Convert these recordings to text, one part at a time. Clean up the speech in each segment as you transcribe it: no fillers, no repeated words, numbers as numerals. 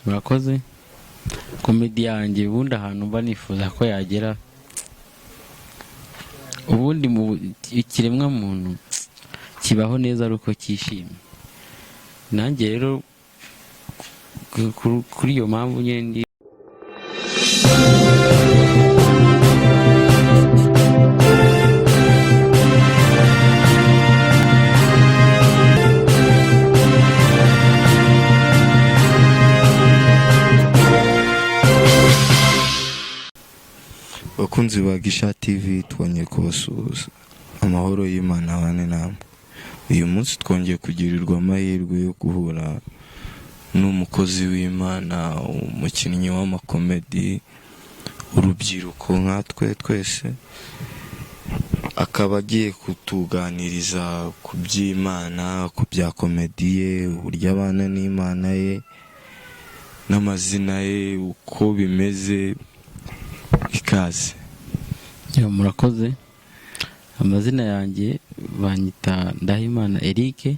Murakoze. Comedy yanjye ubundi ahantu mba nifuza ko yagera, ubundi mu ikiremwa muntu kibaho neza ari uko cyishimye. Nanjye rero kuri iyo mpamvu nyine ndi Bakunzi ba Gisha TV, twongeye kubasuhuza. Amahoro y'Imana abane namwe. Uyu munsi twongeye kugirirwa amahirwe yo guhura n'umukozi w'Imana, umukinnyi w'amakomedi, urubyiruko nkatwe twese, akaba agiye kutuganiriza ku by'Imana, ku bya komedi ye, uburyo abana n'Imana ye, n'amazina ye, uko bimeze. Ikaze. Ya, murakoze. Amazina yanjye banyita Ndahimana Eric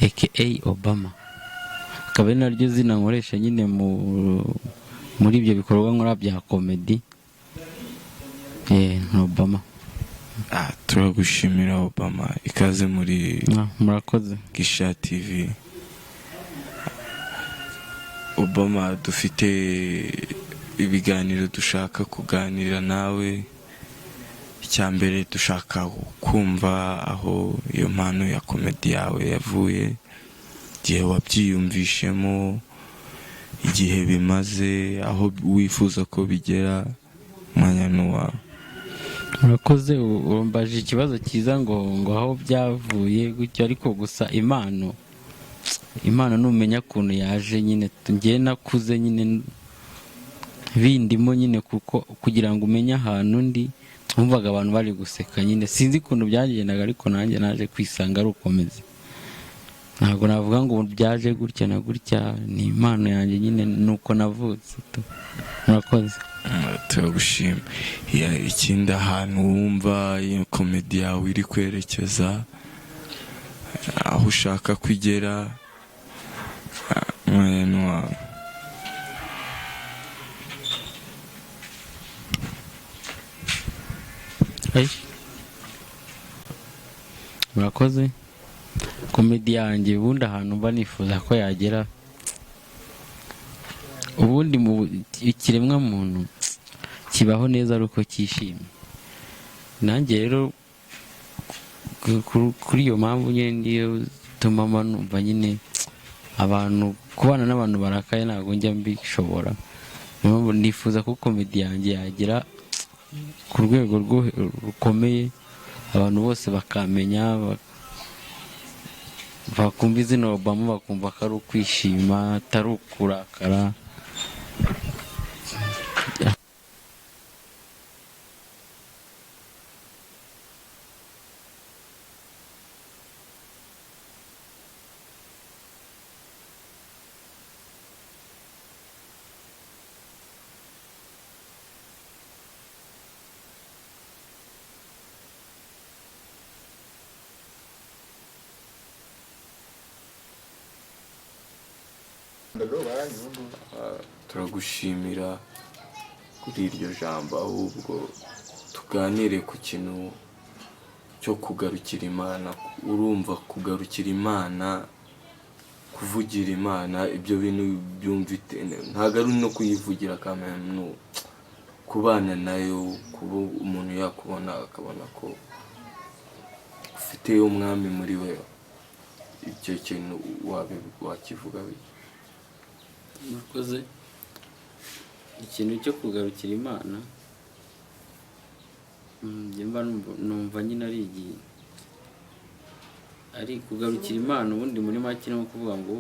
aka Obama, akaba ari naryo zina nkoresha nyine muri ibyo bikorwa nkora bya comedy. Ni Obama. Turagushimira Obama, ikaze muri Murakoze. Gisha TV. Obama, dufite ibiganiro dushaka kuganira nawe. Icya mbere, dushaka kumva aho iyo mpano ya komedi yawe yavuye, igihe wabyiyumvishemo, igihe bimaze, aho wifuza ko bigera. Umwanya ni uwawe. Murakoze. Umbaje ikibazo cyiza ngo aho byavuye gutyo, ariko gusa impano numenya ukuntu yaje nyine. Njye nakuze nyine bindimo nyine, kuko kugira ngo umenye ahantu ndi, wumvaga abantu bari guseka nyine. Sinzi ukuntu byagendaga, ariko nanjye naje kwisanga ari ukomeze. Ntabwo navuga ngo byaje gutya na gutya, ni impano yanjye nyine, nuko navutse tu. Murakoze. Turagushima. Ikindi, ahantu wumva iyo komedi yawe iri kwerekeza, aho ushaka kugera, umwanya ni uwawe. Ay. Murakoze. Komedi yanjye ubundi ahantu mba nifuza ko yagera, ubundi mu ikiremwa muntu kibaho neza ari uko cyishimye. Nanjye rero kuri iyo mpamvu nyine niyo ituma mba numva nyine abantu, kubana n'abantu barakaye ntabwo njya mbishobora. Niyo mpamvu nifuza ko komedi yanjye yagera ku rwego rukomeye, abantu bose bakamenya, bakumva izina Obama bakumva ko ari ukwishima, atari ukurakara. Turagushimira kuri iryo jambo. Ahubwo tuganire ku kintu cyo kugarukira Imana. Urumva, kugarukira Imana, kuvugira Imana, ibyo bintu byumvite ntabwo ari no kuyivugira kameme, kubana nayo, kuba umuntu yakubona akabona ko ufite umwami muri we. Icyo kintu wakivuga bite? Murakoze. Ikintu cyo kugarukira Imana, njye mba numva nyine ari igihe ari kugarukira Imana. Ubundi muri make ni ukuvuga ngo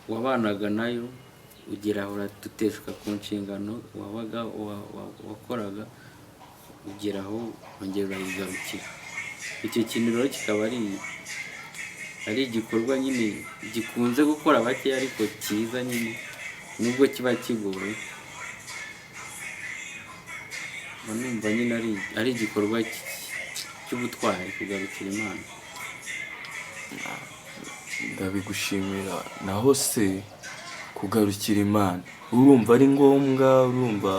wabanaga nayo, ugera aho uratuteshuka ku nshingano wabaga wakoraga, ugera aho wongera urayigarukira. Icyo kintu rero kikaba ari igikorwa nyine gikunze gukora bake, ariko cyiza nyine, nubwo kiba kigoye. Mba numva nyine ari igikorwa cy'ubutwari kugarukira Imana. Ndabigushimira. Naho se kugarukira Imana, urumva ari ngombwa? Urumva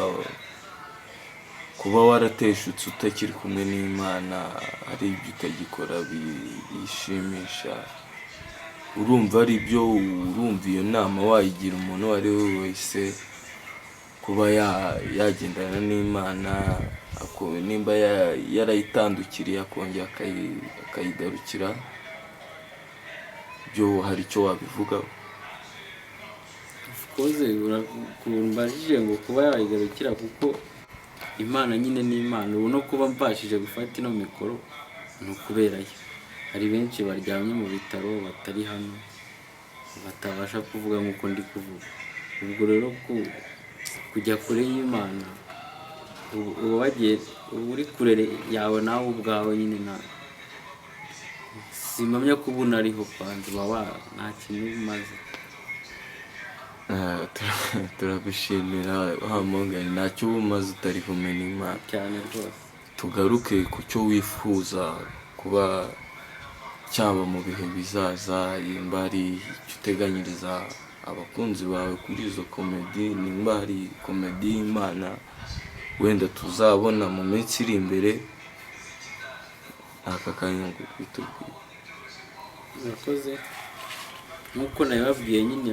kuba warateshutse utakiri kumwe n'Imana, hari ibyo utagikora bishimisha, urumva ari byo? Urumva iyo nama wayigira umuntu uwo ari we wese, kuba yagendana n'Imana, nimba yarayitandukiriye akongera akayigarukira, byo hari icyo wabivugaho? Of course, umbajije ngo kuba yayigarukira, kuko Imana nyine ni Imana. Ubu no kuba mbashije gufata ino mikoro ni ukuberayo. Hari benshi baryamye mu bitaro batari hano, batabasha kuvuga nk'uko ndi kuvuga. Ubwo rero kujya kure y'Imana, uba wagiye, uba uri kure yawe nawe ubwawe nyine. Na simpamya ko ubu nariho kwanza, uba nta kintu uba umaze. Turagushimira wa mungani, ntacyo uba umaze utari kumwe n'Imana. Cyane rwose. Tugaruke ku cyo wifuza kuba cyaba mu bihe bizaza, nimba hari icyo uteganyiriza abakunzi bawe kuri izo comedy, nimba hari comedy y'Imana wenda tuzabona mu minsi iri imbere, aka kanya ngo bitubwire. Murakoze. Nk'uko nabibabwiye nyine,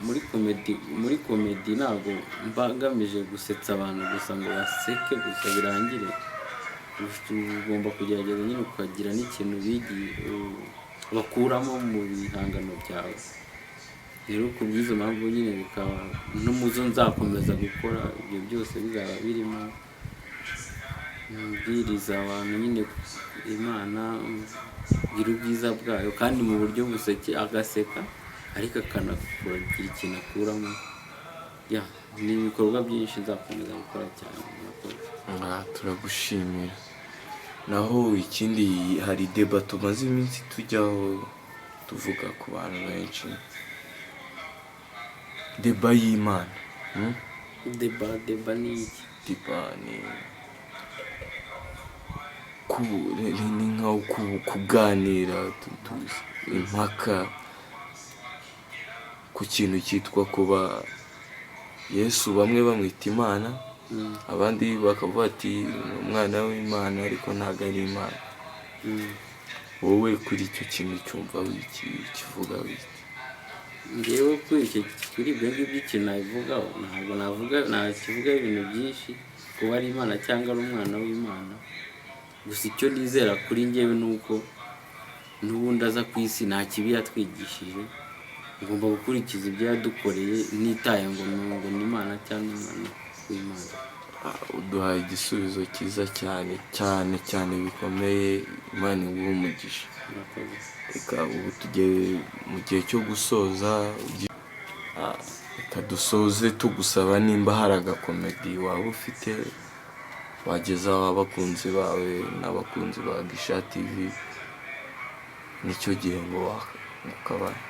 muri comedy ntabwo mba ngamije gusetsa abantu gusa ngo baseke gusa birangire. Ugomba kugerageza nyine ukagira n'ikintu bigiye bakuramo mu bihangano byawe. Rero ku bw'izo mpamvu nyine, bikaba no mu zo nzakomeza gukora, ibyo byose bizaba birimo mbwiriza abantu nyine Imana, mbwira ubwiza bwayo, kandi mu buryo buseke, agaseka ariko akanakora ikintu akuramo. Ya, ni ibikorwa byinshi nzakomeza gukora cyane. Murakoze. Turagushimira. Naho ikindi, hari débat tumaze iminsi tujyaho, tuvuga ku bantu benshi, débat y'Imana, Débat ni iki? Débat ni ni nkaho kuganira, impaka ku kintu cyitwa kuba Yesu, bamwe bamwita Imana, abandi bakavuga ati ni umwana w'Imana ariko ntabwo ari Imana. Wowe kuri icyo kintu cyumva wiki, kivuga wiki? Ngewe kuri ibyo ngibyo, ikintu nabivugaho, ntabwo navuga, nakivugaho ibintu byinshi kuba ari Imana cyangwa ari umwana w'Imana. Gusa icyo nizera kuri ngewe ni uko n'ubundi aza ku isi nta kibi yatwigishije. Ngomba gukurikiza ibyo yadukoreye, ntitaye ngo ni Imana cyangwa umwana w'Imana. Uduhaye igisubizo cyiza cyane cyane cyane bikomeye. Imana iguhe umugisha. Murakoze. Reka ubu tugere mu gihe cyo gusoza. Reka dusoze tugusaba nimba hari agacomedy waba ufite wagezaho abakunzi bawe n'abakunzi ba Gisha TV, nicyo gihe ngo ukabaye.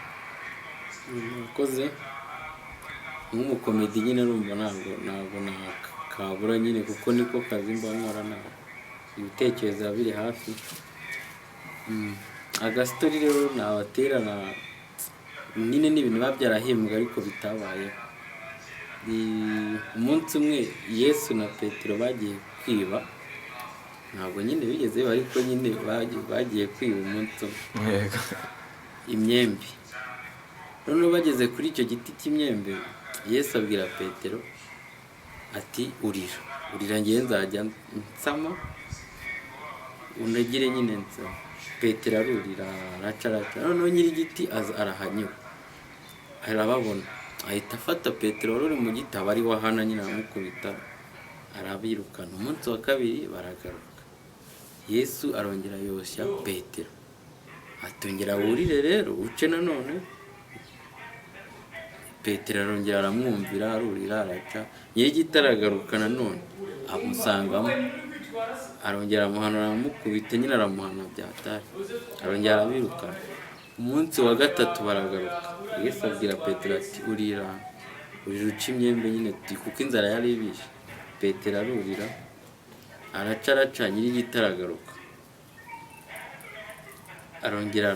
Murakoze. Nk'umucomedy nyine, urumva ntabwo nakabura nyine, kuko niko kazi mba nkora, ntabwo ibitekerezo biba biri hafi. Agastory rero nabatera na nyine ni ibintu biba byarahimbwe ariko bitabayeho. Ni umunsi umwe Yesu na Petero bagiye kwiba. Ntabwo nyine bigeze biba, ariko nyine bagiye kwiba umunsi umwe imyembe. Noneho bageze kuri icyo giti cy'imyembe, Yesu abwira Petero ati: "Urira, urira, ngewe nzajya nsama, unagire nyine nsama." Petero arurira, araca, araca. Noneho nyir'igiti aza arahanyura, arababona, ahita afata Petero wari uri mu giti, aba ari we ahana nyine, aramukubita, arabirukana. Umunsi wa kabiri baragaruka, Yesu arongera yoshya Petero atongera: "Wurire rero uce nanone." Petero arongera aramwumvira, arurira, araca. Nyir'igiti aragaruka nanone, amusangamo, arongera amuhana, aramukubita nyine, aramuhana byatari, arongera arabirukana. Umunsi wa gatatu baragaruka, Yesu abwira Petero ati: "Urira, urira uca imyembe nyine," kuko inzara yari ibishe. Petero arurira, araca, araca. Nyir'igiti aragaruka. Arongera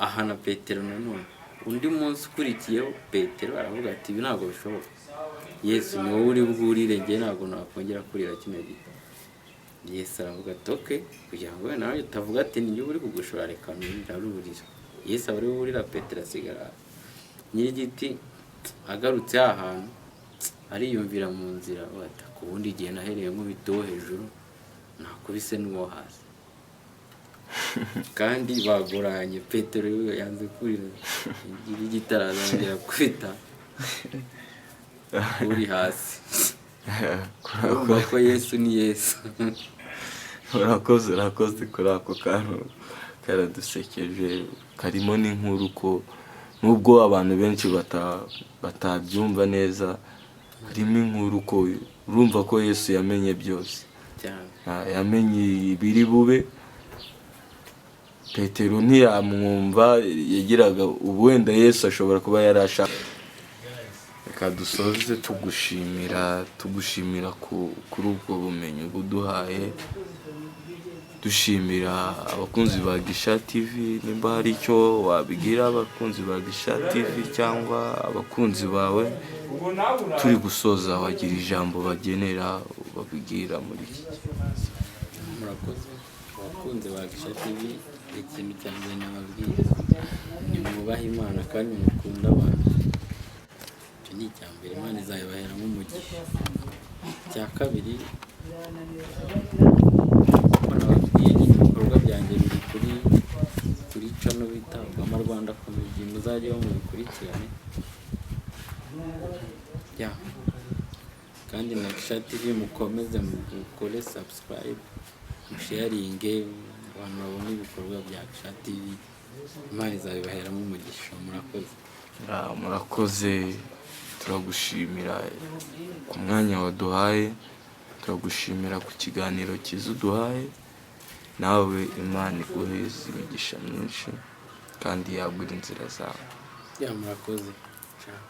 ahana Petero nanone. Undi munsi ukurikiyeho, Petero aravuga ati: "Ibi ntabwo bishoboka, Yesu, ni wowe uri bwurire, njye ntabwo nakongera kurira kino giti." Yesu aravuga ati: "Okay, kugira ngo wenda nawe utavuga ati ni uri kugushora, reka nurire." Arurira, Yesu aba ari we wurira, Petero asigara. Nyir'igiti agarutse aha hantu, ariyumvira mu nzira, avuga ati: "Ku wundi igihe nahereye nkubita uwo hejuru, nakubise n'uwo hasi kandi baguranye." Petero we yanze kurira, nyir'igiti arazongera kubita uri hasi. Urumva ko Yesu ni Yesu. Urakoze, urakoze kuri ako kantu karadusekeje, karimo n'inkuru, ko nubwo abantu benshi batabyumva neza, harimo inkuru ko urumva ko Yesu yamenye byose. Cyane. Ah, yamenye ibiri bube. Petero ntiyamwumva, yagiraga ubu wenda Yesu ashobora kuba yarashaka. Reka dusoze tugushimira kuri ubwo bumenyi buduhaye, dushimira abakunzi ba Gisha TV. Nimba hari icyo wabwira abakunzi ba Gisha TV cyangwa abakunzi bawe turi gusoza, wagira ijambo bagenera, babwira muri iki gihe. Murakoze, abakunzi ba Gisha TV. Ikintu cya mbere nababwira ni mwubahe Imana kandi mukunde abantu. Icyo ni icya mbere, Imana izabibaheramo umugisha. Icya kabiri, uko nababwiye nyine, ibikorwa byanjye biri kuri channel bita Obama Rwanda Comedy, muzajyeho mubikurikirane. Ya, kandi na Gisha TV mukomeze mukore subscribe, musharinge, abantu babone ibikorwa bya Gisha TV. Imana izabibaheramo umugisha. Murakoze. Ah, murakoze, turagushimira ku mwanya waduhaye, turagushimira ku kiganiro cyiza uduhaye. Nawe Imana iguheze imigisha myinshi kandi yagura inzira zawe. Ya, murakoze. Ciao.